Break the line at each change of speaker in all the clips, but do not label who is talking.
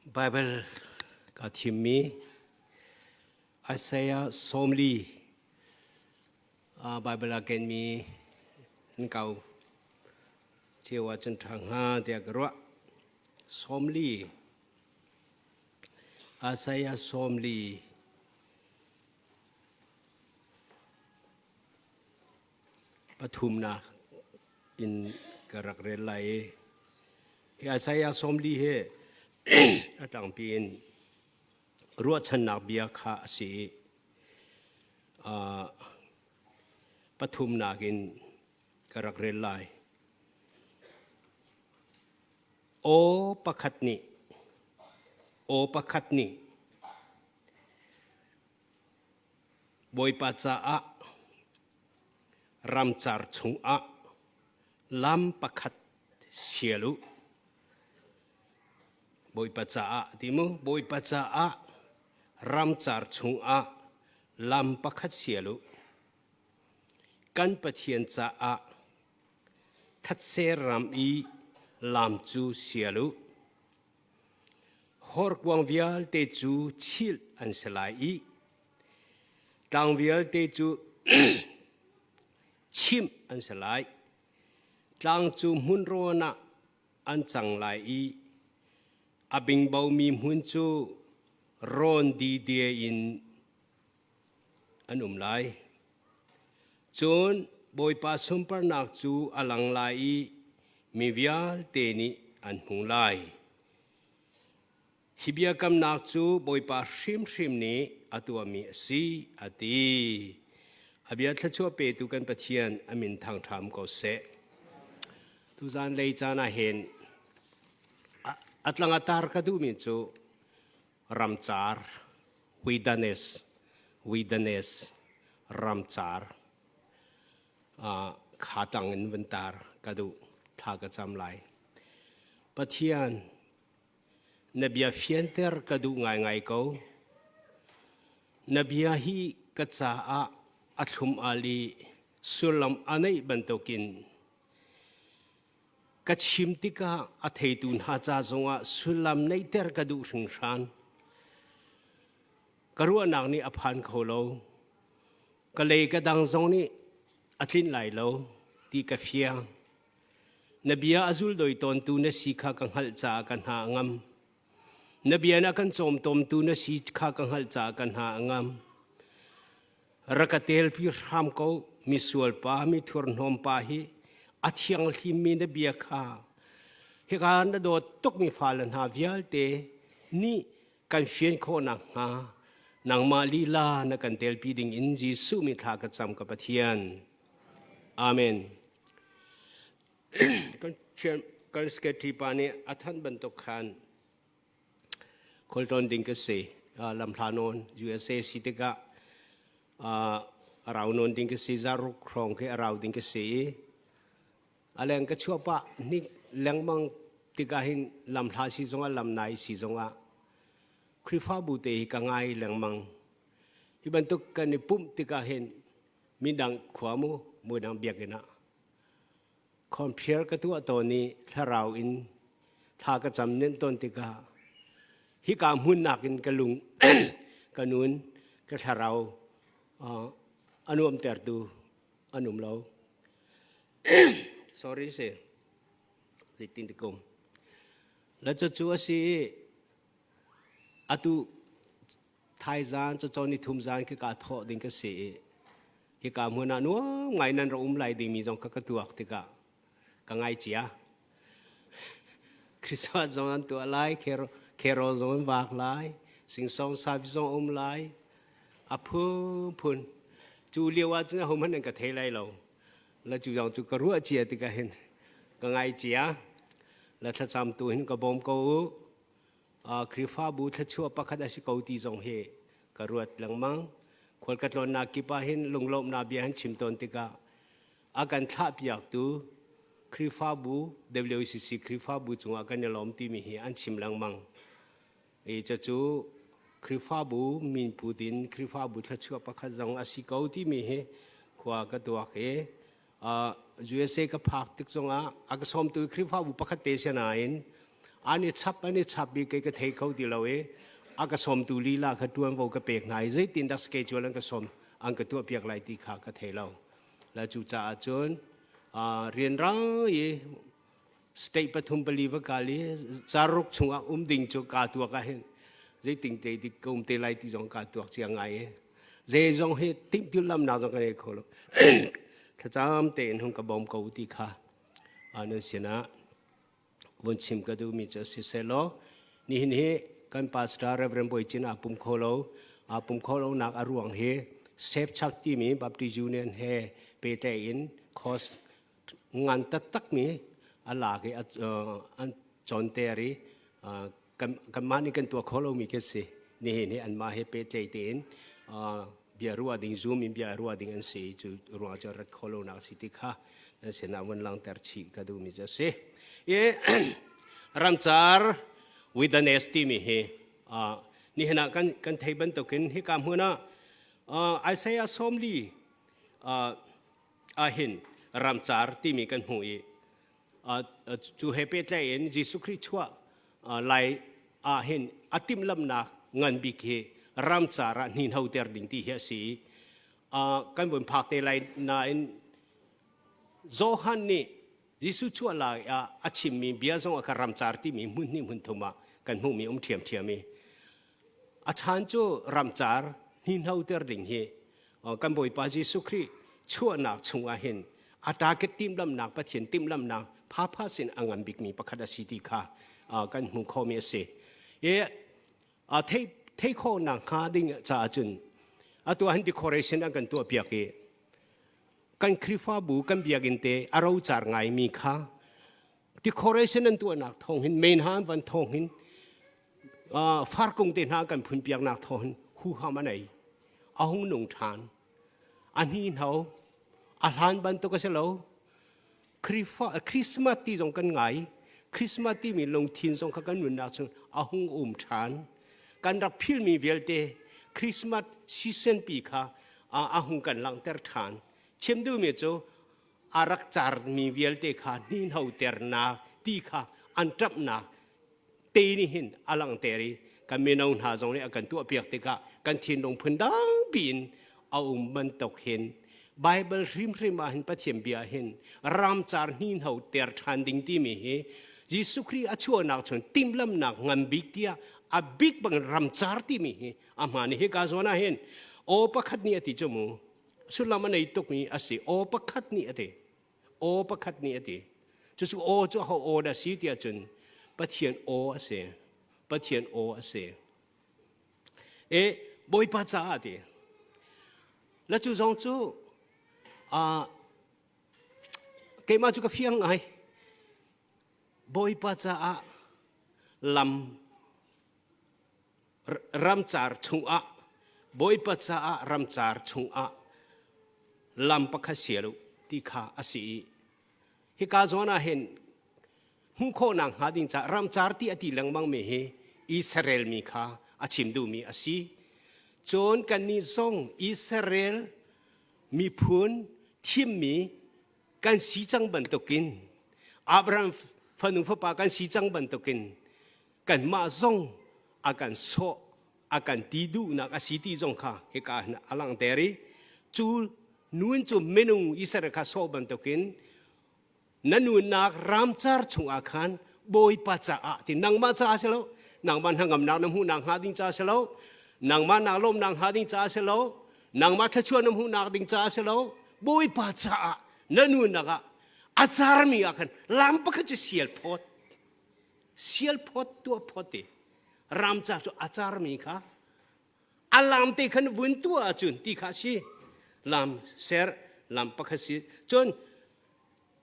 Baibal kaa thimmi Isaiah 40 Baibal ah kenmi an kau cio ahcun ṭha hnga tiah ka ruah. 40 Isaiah 40 pathumnak in ka rak rel lai i hi Isaiah 40 hi a tlangpi in ruahchannak bia kha a si i pathumnak in ka rak rel lai. Aw pakhat nih aw pakhat nih Bawipa caah ramcar chungah lam pakhat sial u. Bawipa caah ti mu Bawipa caah ramcar chungah lam pakhat sial u. Kan Pathian caah thatse ram i lam cu sial u. Horkuang vialte cu chilh an si lai i tlang vialte cu chimh an si lai. Tlang cu hmunrawn ah an cang lai i a bingbomi hmun cu rawn didie in an um lai. Cun Bawipa sunparnak cu a lang lai i mi vialte nih an hmu lai. Hi biakamnak cu Bawipa hrimhrim nih a tuahmi a si, a ti. A bia thluachuah petu kan Pathian a min thangṭham ko seh. Tuzan lei caan ah hin a tlang a tar ka duhmi cu ramcar wilderness wilderness ramcar kha tang in vun tar ka duh thla ka cam lai Pathian na bia fianter ka duh ngaingai ko na bia hi ka caah a thlum al i sullam a neih bantukin Ka chim tikah a theitu hna ca zongah sullam neihter ka duh hringhran. Ka ruahnak nih a phan kho lo. Ka lei ka dang zong nih a tlinh lai lo ti ka fiang. Na bia a zuldoi tawntu na si kha ka hngalh caah ka hna a ngam. Na bia na kan cawmtawmtu na si kha ka hngalh caah ka hna a ngam. Rak ka telpi hram ko misual pa mi thurhnawm pa hi a thianghlimmi na bia kha hika na dawt tukmi fale hna vialte nih kan fian khawh nakhnga nangmah lila na kan telpi ding in Jesuh min thla ka cam ka Pathian. Amen. Kan kan secretary pa nih a thanh bantuk khan Khualtlawn ding ka si. Lamhla nawn USA si tikah a rau nawn ding ka si. Zaruk hrawng khi a rau ding ka si i a leng ka chuah pah hnik lengmang tikah hin lamhla si zongah lamnai si zongah Khrihfabu te hi ka ngai lengmang. Hi bantuk kan i pumh tikah hin midang khua mu mudang biakinn ah Compare ka tuah tawn i thlarau in thla ka cam nen tawn tikah hika hmun nakin ka lung ka nun ka thlarau a nuamtertu an um lo. Sorry si. Zeitin ti kum. La cu a si i atu thaizan cacawn ni thum zan khi kaa thawh ding ka si i hika hmun ah nuam ngai nan ra um lai dingmi zong kha ka tuak tikah ka ngai cia. Christmas zong an tuah lai, carol zong an vak lai, singsong sabi zong um lai, a phunphun. Cu lio ah cun ahohmanh an ka thei lai lo. La cu zong cu ka ruah cia tikah hin ka ngai cia. La thlacam tu hin ka bawm ko u. Khrihfabu thluachuah pakhat a si ko ti zong hi ka ruat lengmang. Khual ka tlawnnak kip ah hin lunglawmhnak bia han chim tawn tikah a kan thlahpiaktu Khrihfabu WCC Khrihfabu cungah kan i lawm timi hi an chim lengmang. I cucu Khrihfabu min put in Khrihfabu thluachuah pakhat zong a si ko timi hi khua ka tuak i USA ka phak tik zongah a ka sawmtu Khrihfabu pakhat te si nain. An i chap an i chap i kei ka thei kho ti lo i a ka sawmtu lila kha ṭuanvo ka pek hna i zeitin dah schedule an ka sawm an ka tuahpiak lai ti kha ka thei lo. La cu caah cun rianrang i state pathum pali va kal i zaruk chungah um ding cu kaa tuak ah hin zeiting te dik ka um te lai ti zong kaa tuak cia ngai i zeizong hi timhtimhlamnak zong kan ei kho lo. Thlacam tein hung ka bawm ko ti kha nan sinah vun chim ka duhmi cu si sehlaw nihin hi kan pastor Reverend Bawi Cin aa pum kho lo. Aa pum kho lo nak a ruang hi Safe Church timi Baptist Union he pehtlaih in cost ngan taktak mi a lak i an cawnter i kanmah nih kan tuah kho lomi khi si. Nihin hi anmah he pehtlaih tein bia ruah ding, Zoom in bia ruah ding an si. Cu ruang cu rat kho lonak si ti kha nan sinah vun langhter chih ka duhmi cu a si. I ramcar wilderness timi hi nihin ah kan thei bantukin hika hmun ah Isaiah 40 ahhin ramcar timi kan hmuh i cu he pehtlaih in Jesuh Khrih chuah lai ah hin a timhlamhnak ngan bik hi ramcar ah hninhoter ding ti hi a si i kan vun phak te lai nain Johan nih Jesuh chuah lai ah a chimmi bia zong a kha ramcar timi hmun hnih hmun thum ah kan hmuhmi um ṭhiamṭhiam i A chan cu ramcar hninhoter ding hi kan Bawipa Jesuh Khrih chuahnak chungah hin a target timhlamhnak Pathian timhlamhnak phapha sin a ngan bikmi pakhat a si ti kha kan hmuh khawhmi a si. I thei khawhnak hnga ding caah cun atu ah hin decoration an kan tuahpiak i kan Khrihfabu kan biakinn te a rocar ngaimi kha decoration an tuahnak thawng hin main ha an van thawng hin farkung te hna kan phun piaknak thawng hin huham a nei, a hung nung ṭhan, a hni hno, a hlan bantuk a si lo. Khrihfa Christmas ti zong kan ngai. Christmas timi lungthin zong kha kan nunnak chung a hung um ṭhan. Kan rak philmi vialte Christmas season pi kha a hung kan langhter ṭhan. Chim duhmi cu a rak carmi vialte kha hninhoternak ti kha an ṭamhnak te nih hin a langhter i kan mino hna zong nih a kan tuahpiak tikah kan thinlung phundang piin a um bantuk hin Bible hrimhrim ah hin, Pathian bia hin ramcar hninho ter ṭhan ding timi hi Jesuh Khrih a chuahnak chung timhlamnak ngan bik tiah a bik bang ramcar timi hi a hmaan. Hi ka zawn ah hin aw pakhat nih a ti cu mu sullam a nei tukmi a si. Aw pakhat nih a ti, aw pakhat nih a ti. Cucu aw cu ho aw dah si tiah cun Pathian aw a si, Pathian aw a si. E Bawipa caah ti la cu zong cu keimah cu ka fiang ngai. Bawipa caah lam ramcar chungah, Bawipa caah ramcar chungah lam pakhat sial u ti kha a si i hika zawn ah hin hmuh khawhnak hnga ding caah ramcar ti a ti lengmang mi hi Israel mi kha a chim duhmi a si. Cun kannih zong Israel miphun thimmi kan si cang bantukin, Abraham fanu fapa kan si cang bantukin, kanmah zong a kan sawh, a kan ti duhnak a si ti zong kha hika hin a langhter i cu nun cu minung Israel kha sawh bantukin na nunnak ramcar chungah khan Bawipa caah ti, nangmah caah si lo, nangmah hnangamnak na hmuhnak hnga ding caah si lo, nangmah naa lawmnak hnga ding caah si lo, nangmah thluachuah na hmuhnak ding caah si lo, Bawipa caah na nunnak ah a carmi ah khan lam pakhat cu sial phawt, sial phawt, tuah phawt ti. Ramcar cu a carmi kha a lam te khan vun tuah ahcun ti kha si lam ser lam pakhat si. Cun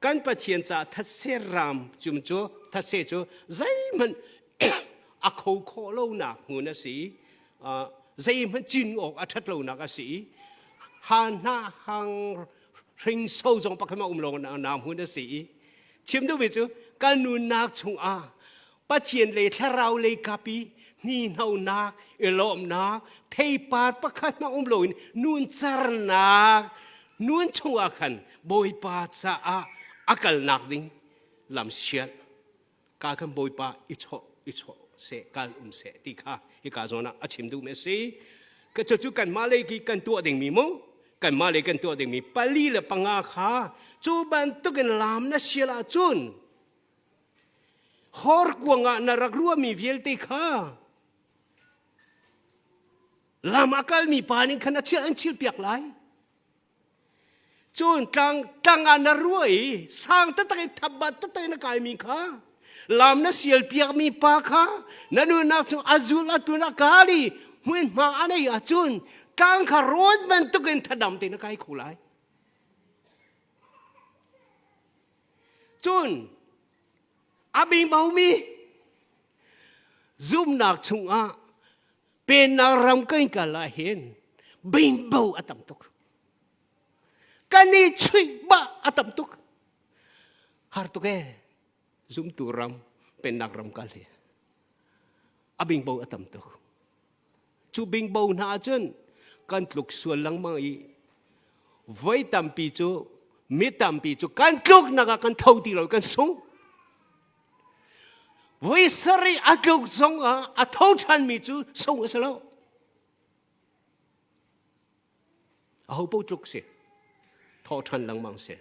kan Pathian ca thatse ram cum cu thatse cu zeihmanh a kho khawh lonak hmun a si, zeihmanh cin awk a ṭhat lonak a si, ha hna hang hringso zong pakhat ma um lo na hmun a si. I chim duhmi cu kan nunnak chungah Pathian lei, thlarau lei kap i hninhnonak, i lawmhnak theipar pakhat hmang um loin nun carnak nun chungah khan Bawipa caah a kalnak ding lam sial. Ka kan Bawipa i chawh i chawh seh kal um seh ti kha hika zawn ah a chim duhmi a si. Ka cucu kanmah lei ki kan tuah dingmi mu kanmah lei kan tuah dingmi pali le panga kha cu bantukin lam na sial ahcun horkuang ah na rak ruahmi vialte kha lam a kalmi pa nih khan a chil an chil piak lai. Cun tlang tlang ah na ruah i sang taktak i thapbat taktak in na kaimi kha lam na sial piakmi pa kha na nunnak chung a zul a tun a kal i hmuinhma a nei ahcun tlang kha rawn bantukin thadam tein na kai kho lai. Cun a bingbomi zumnak chungah Pennak ram kan kal ah hin bingbo a tam tuk. Kan i chuih bah a tam tuk. Har tuk ee. Zumtu ram, pennak ram kal hi. A bingbo a tam tuk. Cu bingbo hna ahcun kan tluk sual lengmang i voi tampi cu mi tampi cu kan tluknak ah kan tho ti lo kan sung. Voi sarih a tluk zong ah a tho ṭhanmi cu sung a si lo. Aho paoh tluk si. Tho ṭhan lengmang si.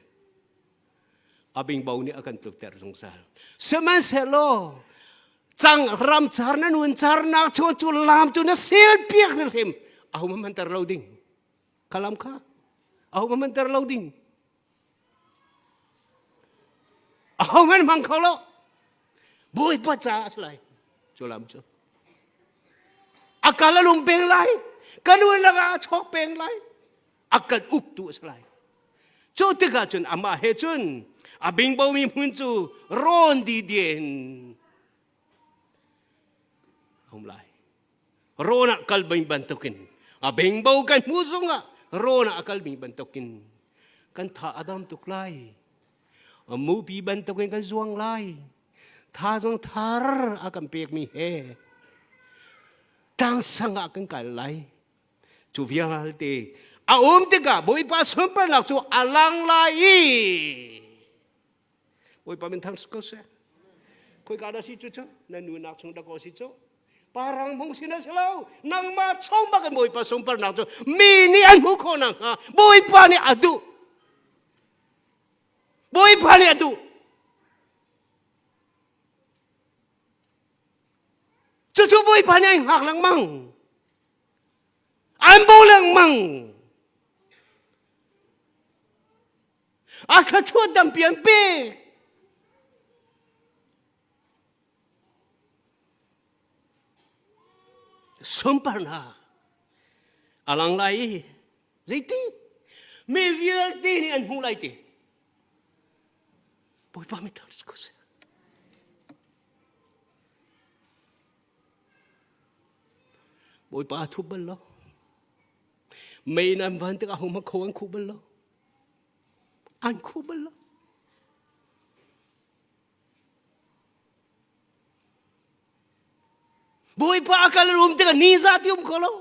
A bingbo nih a kan tlukter zungzal. Sihmanhsehlaw cang ram car na nun carnak chung cu lam cu na sil piak hrimhrim. Aho hmanh ter lo ding. Kha lam kha. Aho hmanh ter lo ding. Ahohmanh hmang kho lo. Bawipa caah a si lai. Cu lam cu. A kal a lung peng lai. Ka nu lakah a chawk peng lai. A kan uktu a si lai. Cu tikah cun amah he cun a bingbomi hmun cu rawn didien a um lai. Rawn ah kal bing bantukin a bingbo kan hmuh zongah rawn ah a kal bing bantukin kan tha a dam tuk lai. Mupi bantukin kan zuang lai. Tha zong thar a kan pekmi he tlangsang ah kan kal lai. Cu vialte a um tikah Bawipa sunparnak cu a lang lai i Bawipa min thang ko seh. Khoika dah si cu cu? Na nunak chung dah ko si cu? Parang mung sin a si lo. Nangmah chung bak in Bawipa sunparnak cu mi nih an hmuh khawh nakhnga Bawipa nih a duh. Bawipa nih a duh. Cucu Bawipa nih an hngak lengmang. An bo lengmang. A thluachuah tampi an pek. Sunparnak a lang lai i zeiti mi vialte nih an hmuh lai ti. Bawipa mi thang si ko seh. Bawipa a thup bal lo. Mei in an van tikah ho hmanh kho an khuh bal lo. An khuh bal lo. Bawipa a kal um tikah ni za ti um kho lo.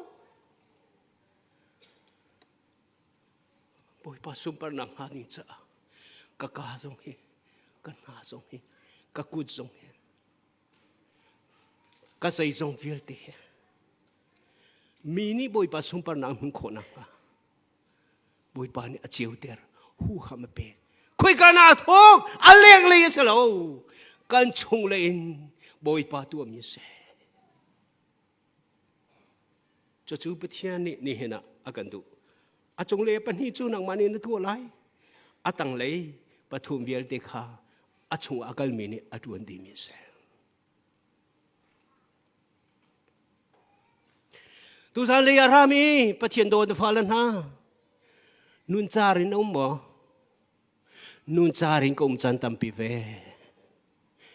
Bawipa sunparnak hnga ding caah ka ka zong hi ka hna zong hi ka kut zong hi ka zeizong vialte hi mi nih Bawipa sunparnak hmun khawh nakhnga Bawipa nih a ceuter huham a pek khoika na thawk a lenglei a si lo kan chung lei in Bawipa tuahmi a si cucu Pathian nih nihin ah a kan duh a cunglei pahnih cu nangmah nih na tuah lai a tanglei pathum vialte kha a chung a kalmi nih a ṭuan dihmi a si Tuzan lei a rami Pathian dawt na fale hna nun car in um maw? Nun car in ka um caan tampi ve.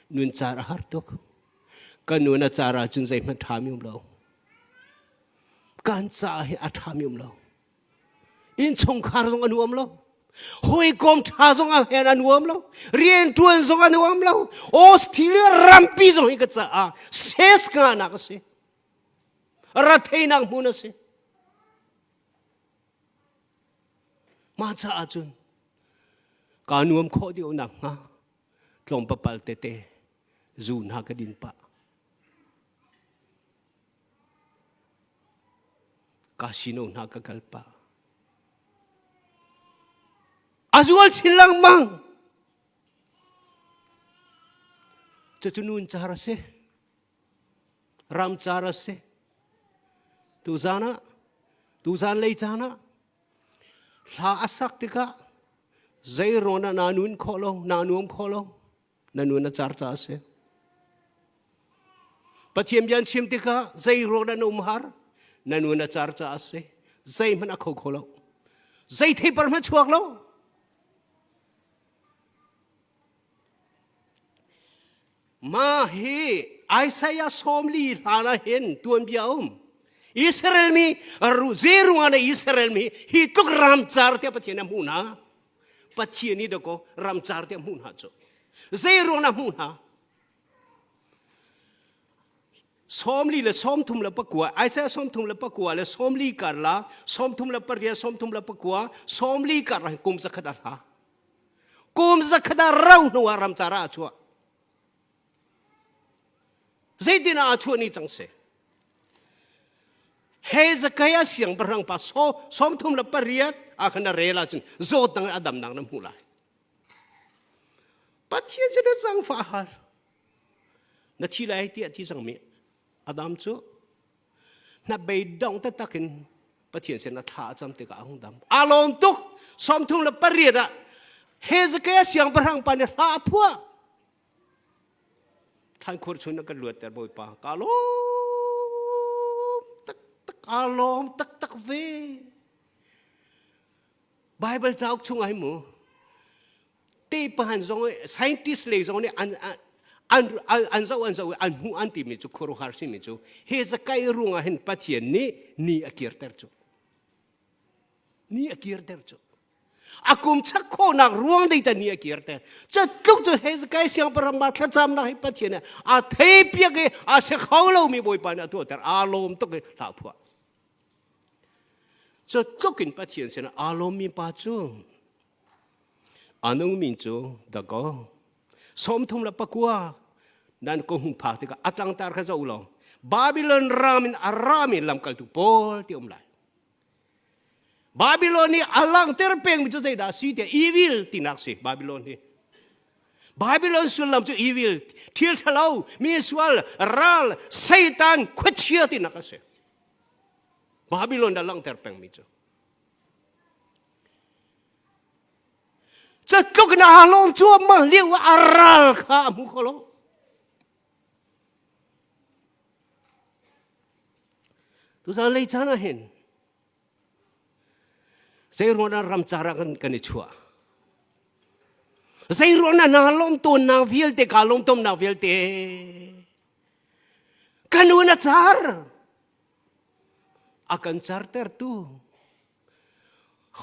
Nun car a har tuk. Ka nun a car ahcun zeihmanh ṭhami um lo. Kan caah hi a ṭhami um lo. Innchungkhar zong a nuam lo. Hawikom ṭha zong a hen a nuam lo. Rianṭuan zong a nuam lo. Australia rampi zong hi ka caah stress ngahnak a si. Ratheinak hmun a si. Mah caah cun kaa nuam khawh deuh nakhnga tlawmpapal tete. Zu hna ka din pah. Casino hna ka kal pah. A zual chin lengmang. Cucu nun car a si. Ram car a si. Tuzan ah, tuzan lei caan ah, hla a sak tikah zei rawn ah naa nun khawh lo, naa nuam khawh lo, na nun a car ca a si. Pathian bia an chim tikah zei ruang dah na um har, na nun a car ca a si. Zeihmanh a kho kho lo. Zei theipar hmanh chuak lo. Mah hi Isaiah 40 hlan ah hin tuanbia a um. Israel mi zeruang ah Israel mi hi tluk ramcar tiah Pathian a hmuh hna. Pathian nih dakaw ramcar tiah hmuh hna cu. Zeiruang ah hmuh hna? 40 le 34, Isaiah 34 le 40 kar la, 38, 39, 40 kar la kum zakhat a hla. Kum zakhat ah rau hnu ah ramcar ah a chuah. Zeitin ah a chuah ni cang si? Hezekiah siangpahrang pa 38 ah khan a rel ahcun zawtnak a damnak na hmuh lai. Pathian sin a zangfah hal. Na thi lai tiah ti cangmi Adam cu hnabei dong taktak in Pathian sin a thla a cam tikah a hung dam. Aa lawm tuk. 38 ah Hezekiah siangpahrang pa nih hla a phuah. Thlankhur chung na kan luatter Bawipa. Ka lawm taktak, aa lawm taktak ve. Bible cauk chung ah hi mu te pahan zong scientist lei zong nih an an an zoh an zoh an hmuh an timi cu khuaruahhar simi cu Hezekiah ruangah hin Pathian nih ni a kirter cu ni a kirter cu a kum chak khawhnak ruang dei ca ni a kirter cu tluk cu Hezekiah siangpahrang ma thlacamnak hi Pathian nih a thei piak i a si kho lomi Bawipa nih a tuahter aa lawm tuk i hla phuah cu tluk in Pathian sinah aa lawmmi pa cu a nungmi cu dakaw 39 nan ko hung phak tikah a tlangtar kha zoh law Babylon ram in a rami lamkaltu pawl ti um lai. Babylon nih a langhter pengmi cu zeidah a si tiah evil tinak si Babylon hi. Babylon sullam cu evil, thil ṭhalo, mi sual, ral, Satan, khuachia tinak a si. Babylon dah langhter pengmi cu. Catluk in aa lawm cuahmah lio ah a ral kha a hmu kho lo. Tuzan lei caan ah hin zei ruang ah ramcar ah kan i chuah? Zei ruang ah naa lawm tawnnak vialte kaa lawm tawnnak vialte ka nun a car a kan cartertu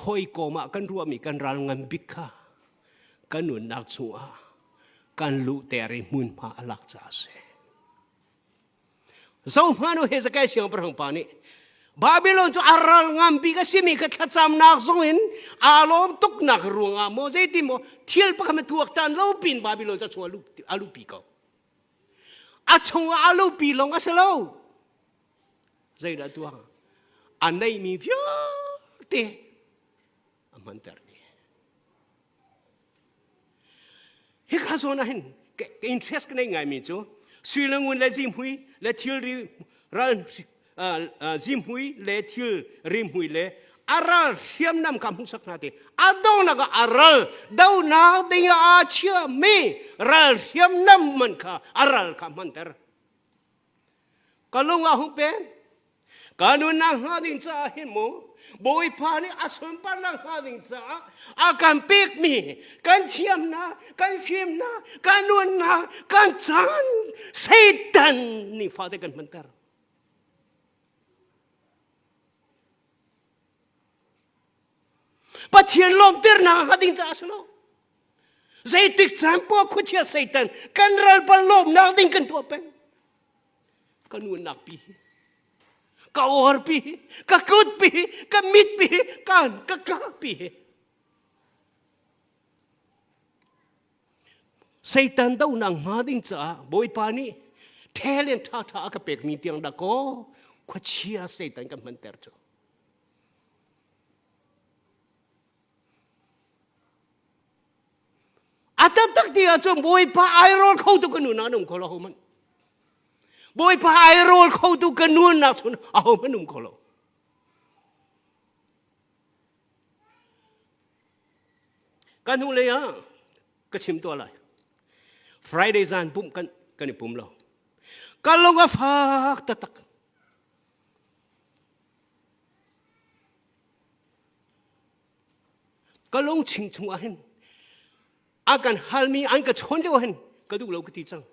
hawikom ah kan ruahmi kan ral ngan bik kha kan nunnak chungah kan luhter i hmunhma a lak caah a si. Zohhmanh u Hezekiah siangpahrang pa nih Babylon cu a ral ngan bik a simi kha thlacamnak zong in aa lawm tuknak ruangah maw zeiti maw thil pakhat ma tuaktan lo pin Babylon cu a chung a luhpi ko. A chungah a luhpi lawng a si lo. Zeidah tuah? A neihmi vialte a hmanter dih. Hika zawn ah hin ka interest ka nei ngaimi cu sui le ngun le zihmui le thilri ral zihmui le thil rimhmui le a ral hriamnam ka hmuhsak hna ti a donghnak ah a ral donak ding ah aa chiami ral hriamnam man kha a ral kha hmanter ka lung ah hung pem ka nunnak hnga ding caah hin mu Bawipa nih a sunparnak hnga ding caah a kan pekmi kan thiamnak kan fimnak kan nunnak kan caan Satan nih fate kan hmanter Pathian lawmternak hnga ding caah a si lo zeitik caan poah khuachia Satan kan ral bal lawmnak ding kan tuah peng ka nunnak pi hi ka or pi hi ka kut pi hi ka mit pi hi kan ka ka pi hi. Satan donak hnga ding caah Bawipa nih talent ṭhaṭha a ka pekmi tiang dah kaw khuachia Satan kan hmanter cu. A taktak ti ahcun Bawipa airawl kho tu ka nu na um kho lo hohmanh. Bawipa airawl kho tu ka nu nak chun ahohmanh um kho lo. Kan hnu lei ah ka chim tuah lai. Friday zan pumh kan kan i pum lo. Ka lung a fak taktak. Ka lungching chung ah hin a kan halmi an ka chawn lio hin ka duh lo ka ti cang.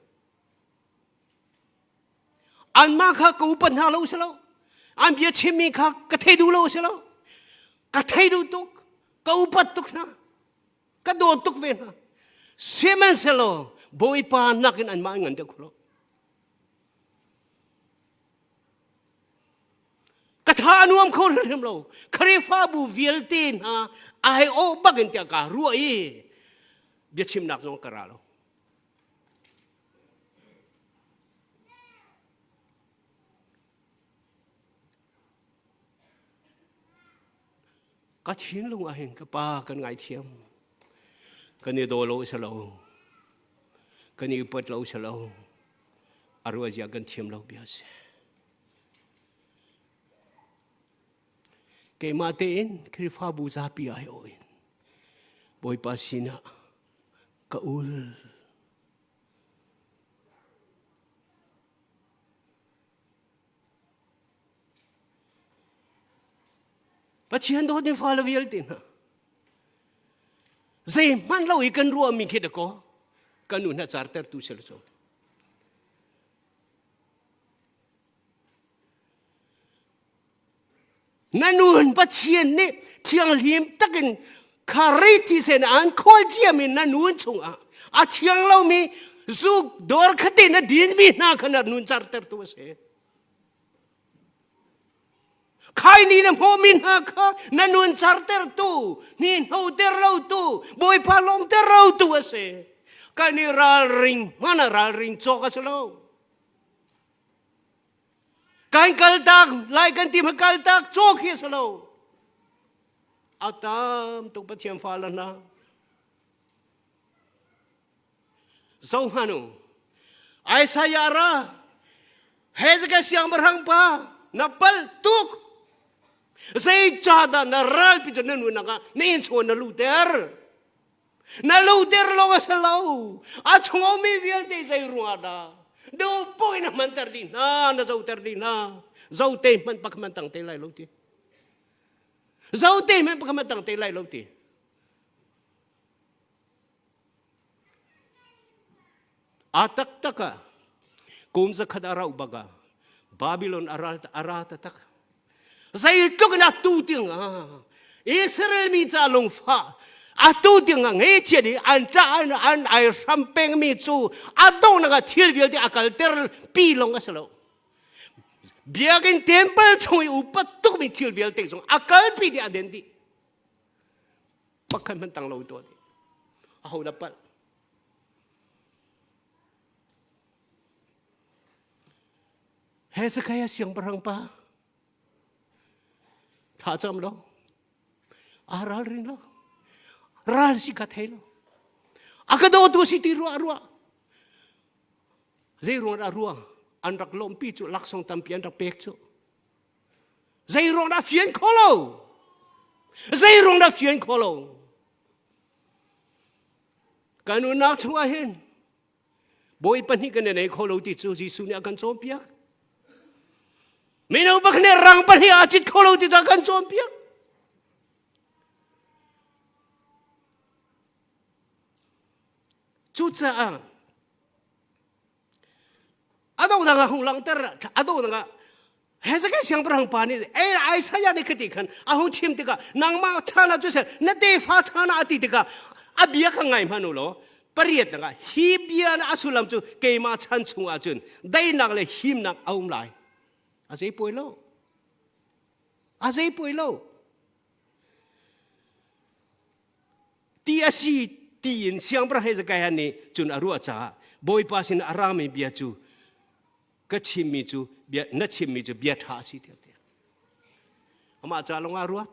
Anmah kha ka upat hna lo si lo. An bia chimmi kha ka thei duh lo si lo. Ka thei duh tuk. Ka upat tuk hna. Ka dawt tuk ve hna. Sihmanhsehlaw Bawipa nakin anmah an ngan deuh kho lo. Ka tha a nuam kho hrimhrim lo. Khrihfabu vialte hna ai awh bak in tiah kaa ruah i biachimnak zong ka ra lo. Ka thinlung ah hin ka pa kan ngaithiam. Kan i daw lo si lo. Kan i upat lo si lo. A ruazia kan thiam lo bia si. Keimah tein Khrihfabu zapi ai awh in Bawipa sinah ka ul. Pathian dawt in fale vialte hna zeihmanh lo i kan ruahmi khi dakaw kan nu hna cartertu si lo Na nun Pathian nih thianghlim takin khari thisen an khawl ciami na nun chungah a thiang lomi zuk dawr khate na dinmi hna kha na nun cartertu a si. Khaini na hmuhmi hna kha na nun cartertu, ni hnoter lotu, Bawipa lawmter lotu a si. Kan i ralring hmana ralring cawk a si lo. Kan kaltak lai kan ti ma kaltak cawk hi a si lo. A tam tuk Pathian fa la hna. Zohmanh u. Isaiah ra Hezekiah siangpahrang pa na pal tuk. Zeicahdah na ralpi cu na nunak ah na inn chung na luhter? Na luhter lo a si lo. A chung ummi vialte zei ruangah dah duh poh in a hmanter dih hna, na zoter dih hna. Zote hmanh pakhat hmanh tang te lai lo ti. Zote hmanh pakhat hmanh tang te lai lo ti. A taktak ah kum zakhat a rauh bak ah Babylon a ral a ra taktak. Zeitluk in atu tiang ah Israel mi ca lungfah atu tiang ah ngeichia nih an ṭah an an ai hram pengmi cu a donghnak ah thil vialte a kalter pi lawng a si lo. Biakinn temple chung i upat tukmi thil vialte zong a kalpi dih a den dih. Pakhat hmanh tang lo tuah dih. Aho dah palh? Hezekiah siangpahrang pa tha cam lo a ralring lo ral si ka thei lo a ka dawtu si ti ruah ruah zei ruang dah ruang an rak lawmpi cu laksawng tampi an rak pek cu zei ruang dah fian kho lo zei ruang dah fian kho lo kan nunnak chungah hin Bawi pahnih kan nei kho lo ti cu Jesuh nih a kan cawnpiak. Mino pakhat nih rang pahnih aa cit kho lo ti cu a kan cawnpiak. Cucaah a donghnak ah hung langhter a donghnak ah Hezekiah siangpahrang pa nih ei Isaiah nih khati khan a hung chim tikah nangmah chan ah cu na tefa chan ah a ti tikah a bia kha ngai hmanh u law pariat nak ah hi bia na a sullam cu keimah chan chung ah cun daihnak le himnak a um lai a zei poi lo a zei poi lo ti a si. tiin siangpahrang Hezekiah nih cun a ruah caah Bawipa sin a rami bia cu ka chimmi cu bia na chimmi cu bia ṭha a si tiah ti. Amah ca lawng ah ruat.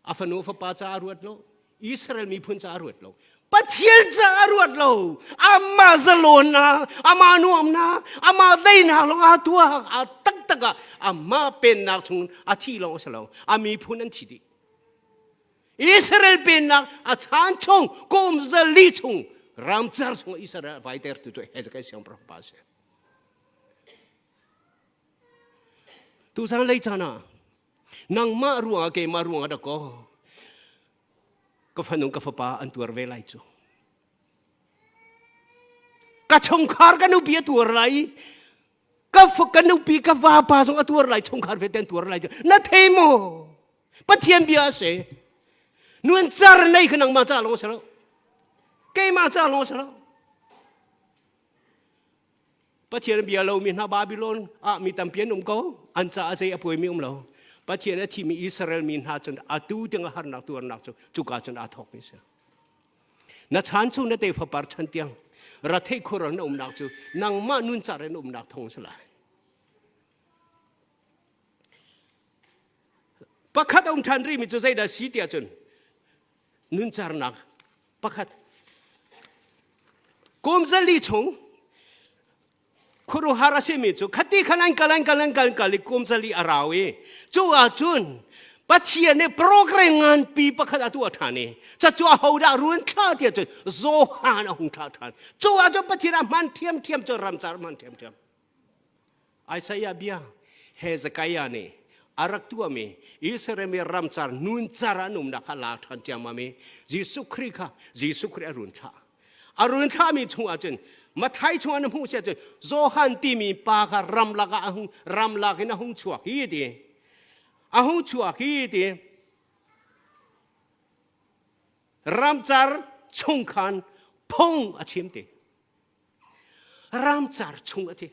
A fanu fapa ca a ruat lo. Israel miphun ca a ruat lo. Pathian ca a ruat lo. Amah zalawnnak, amah nuamnak, amah daihnak lawng aa tuak. A taktak ah amah pennak chung a thi lawng a si lo. A miphun an thi dih. Israel pennak a chan chung kum 400 chung ramcar chung Israel vaitertu cu Hezekiah siangpahrang pa a si. Tuzan lei caan ah nangmah ruangah keimah ruangah dah kaw ka fanu ka fapa an tuar ve lai cu. Ka chungkhar ka nupi a tuar lai ka ka nupi ka vapa zong a tuar lai chungkhar vialte an tuar lai na thei maw Pathian bia a si nuan car nei kha nangmah ca lawng a si lo keimah ca lawng a si lo Pathian bia lomi hna Babylon ah mi tampi an um ko an caah zei a puaimi um lo Pathian a thimi Israel mi hna cun atu tiang a harnak tuarnak cu cuka cun aa thawkmi a si Na chan chung na tefa par chan tiang rathei khur na umnak cu nangmah nun car in umnak thong si lai. Pakhat a um ṭhan rihmi cu zeidah si tiah cun nuncarnak pakhat kum 400 chung khuaruahhar a simi cu khati khan an kal an kal an kal kal i kum 400 a rau i cu ahcun Pathian nih program nganpi pakhat a tuah ṭhan i cucu ahodah run thla tiah cun Johan a hung thlah ṭhan cu ahcun Pathian a hman ṭhiamṭhiam cu ramcar a hman ṭhiamṭhiam Isaiah bia Hezekiah nih a rak tuahmi Israel mi ramcar nuncar an umnak kha la ṭhan ciammam i Jesuh Khrih kha Jesuh Khrih a run thlah A run thlahmi chungah cun Mathai chungah na hmuh si ahcun Johan timi pa kha ramlak ah a hung ramlak in a hung chuak hi ti. A hung chuak hi ti. Ramcar chung khan phung a chim ti. Ramcar chung a ti.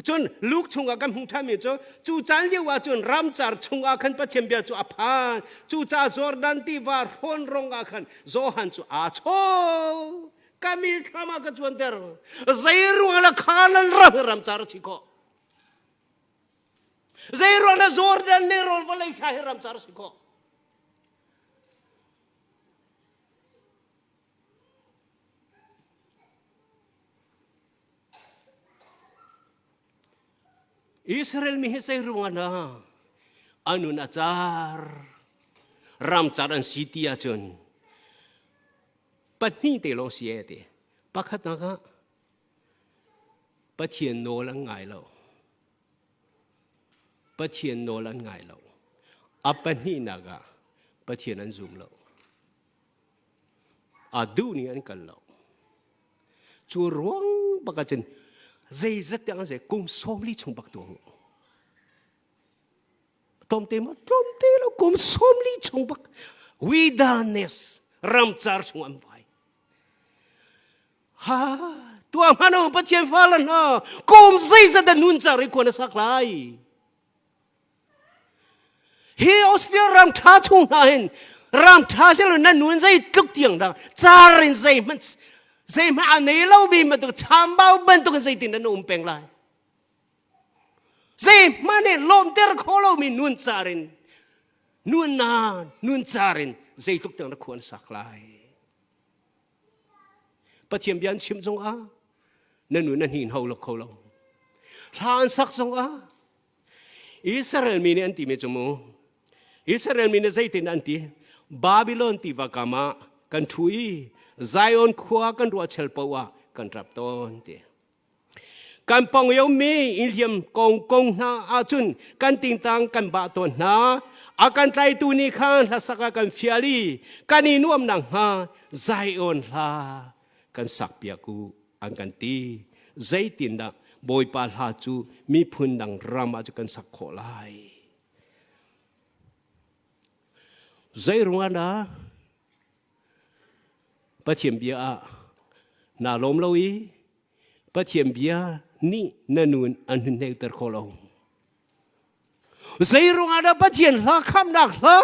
Cun Luke chungah kan hmuh ṭhanmi cu cu caan lio ah cun ramcar chungah khan Pathian bia cu a phan. Cucaah Jordan tiva hrawn rong ah khan Johan cu aa chaw. Ka mithlam ah ka cuanter. Zei ruang lah Khanan ram hi ramcar a si khawh? Zei ruang lah Jordan nelrawn vawlei thla hi ramcar a si khawh? Israel mi hi zei ruangah dah a nun a car ramcar an si ti ahcun pahnih te lawng si e ti pakhatnak ah Pathian nawl an ngai lo Pathian nawl an ngai lo a pahnihnak ah Pathian an zum lo a duh ning an kal lo Cu ruang bak ahcun zeizat tiang an si kum 40 chung bak tuah tlawmte maw tlawmte lo kum 40 chung bak wilderness ramcar chung an vai ha tuah hmano pathian fa la hna kum zeizat da nun car i kuan a sak lai Hi Australia ram ṭha chung hna hin ram ṭha si lo na nun zei tluk tiang dah car in zeihmanh zeihmanh a nei lomi bantuk chambau bantuk in zeitin na um peng lai zeihmanh nih lawmter kho lomi nun car in nun na nun car in zeitluk tiang na khuan sak lai Pathian bia an chim zongah na nun na hnin ho lo kho lo hla an sak zongah Israel mi nih an timi cu mu Israel mi nih zeitin an ti Babylon tiva kam ah kan ṭhu i Zion khua kan ruah chel paoh ah kan ṭap tawn ti kan pong yo mi inliam kong kong hna ahcun kan tingtang kan bah tawn hna a kan tlaitu nih khan hlasak ah kan fial i kan i nuam nakhnga Zion hla kan sak piak u an kan ti zeitindah Bawipa hla cu miphun dang ram ah cu kan sak khawh lai zei ruangah dah Pathian bia ah naa lawm lo i Pathian bia nih na nun an hun hnekter kho lo zei ruangah dah Pathian hla khamnak hla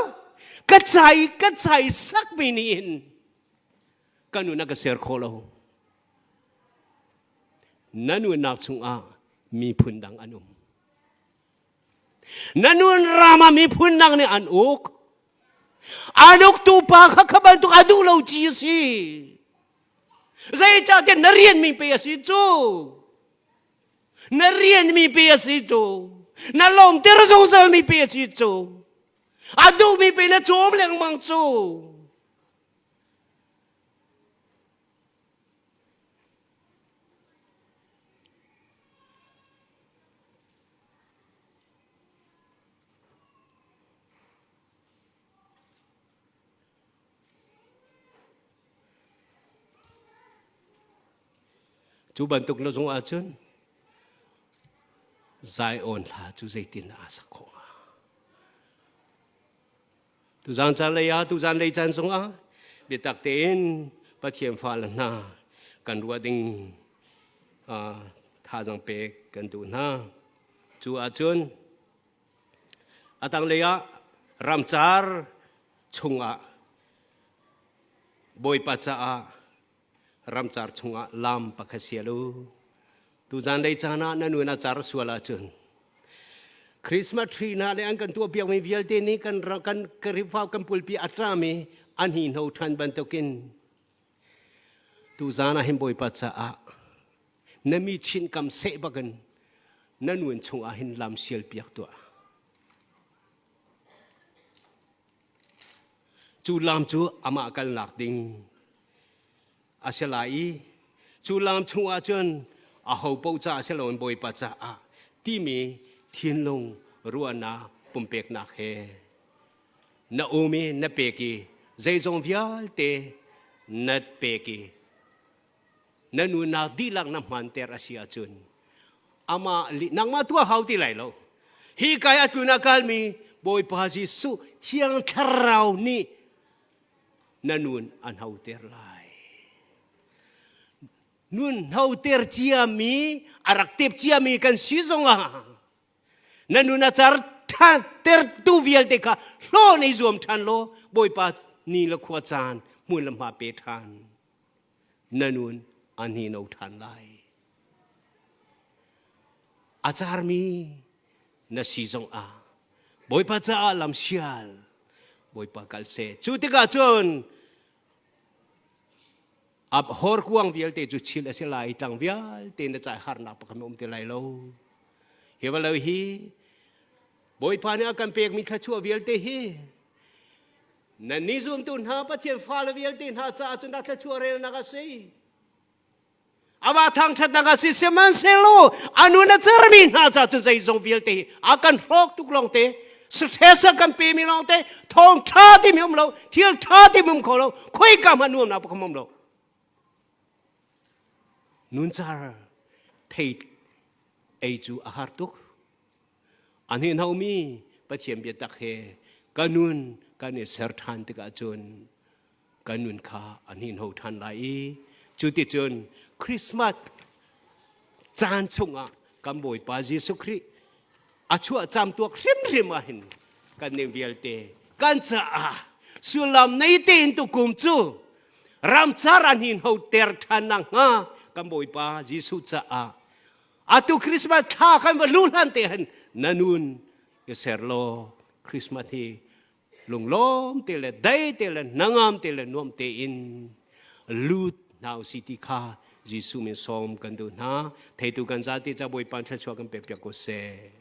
ka cai ka cai sakmi nih hin. Ka nun a ka ser kho lo. Na nunnak chungah miphun dang an um. Na nun ram ah miphun dang nih an uk. An uktu pa kha kha bantuk a duh lo ci a si. Zeicahtiah na rianmi pe a si cu. Na rianmi pe a si cu. Na lawmter zungzalmi pe a si cu. A duhmi pe na cawm lengmang cu. Cu bantuk na zung ahcun Zion hla cu zeitin aa sak khawh hnga? Tuzan caan lei ah tuzan lei caan zongah biatak tein Pathian fale hna kan ruah ding thazaang pek kan duh hna. Cu ahcun a tanglei ah ramcar chungah Bawipa caah ramcar chungah lam pakhat sial u. Tuzan lei caan ah na nun a car sual ahcun Christmas tree hna le an kan tuahpiakmi vialte nih kan kan Khrihfa kan pulpi a ṭami an hihno ṭhan bantukin tuzan ah hin Bawipa caah na mi chin kam seh bakin na nun chungah hin lam sial piak tuah. Cu lam cu amah kalnak ding a si lai i cu lam chungah cun aho paoh ca si loin Bawipa caah timi thinlung ruahnak pumpeknak he na um i na pek i zeizong vialte na pek i na nunnak dihlak na hmanter a si ahcun amah nangmah tuah hau ti lai lo. Hi kai a tlun a kalmi Bawipa Jesuh Thiang Thlarau nih na nun an hoter lai. Nun hoter ciami a rak tep ciami kan si zongah na nun a car tertu vialte kha hlawn i zuam ṭhan law Bawipa ni le khua caan hmun le hma pe ṭhan. Na nun a hni no ṭhan lai. A carmi na si zong ah Bawipa caah lam sial Bawipa kal seh. Cu tikah cun ab horkuang vialte cu chil a si lai, tlang vialte na cai harnak pakhat um ti lai lo. Hi valo hi Bawipa nih a kan pekmi thluachuah vialte hi nannih zumtu hna Pathian fale vialte hna caah cun a thluachuah relnak a si. Amah thangṭhatnak a si. Sihmanhsehlaw a nun a cermi hna ca cu zeizong vialte hi a kan hrawk tuk lawngte, stress a kan pemi lawngte, thawngṭha timi um lo, thil ṭha timi um kho lo, khoika hmanh nuamnak pakhat um lo. Nuncar thei ei cu a har tuk. A hninhomi Pathian biatak he ka nun kan i ser ṭhan tikah cun kan nun kha a hninho ṭhan lai i cuticun Christmas caan chungah kan Bawipa Jesuh Khrih a chuah cam tuak hrimhrim ah hin kan ning vialte kan caah sullam nei tein tukum cu ramcar a hninho ter ṭhan nakhnga kan Bawipa Jesuh caah atu Christmas thla kan va lu hlan te hin na nun i ser law Christmas hi lunglawm te le dai te le hnangam te le nuam tein lut hna usih ti kha Jesuh min sawm kan duh hna. Theitu kan zate ca Bawipa thluachuah kan pek piak ko seh.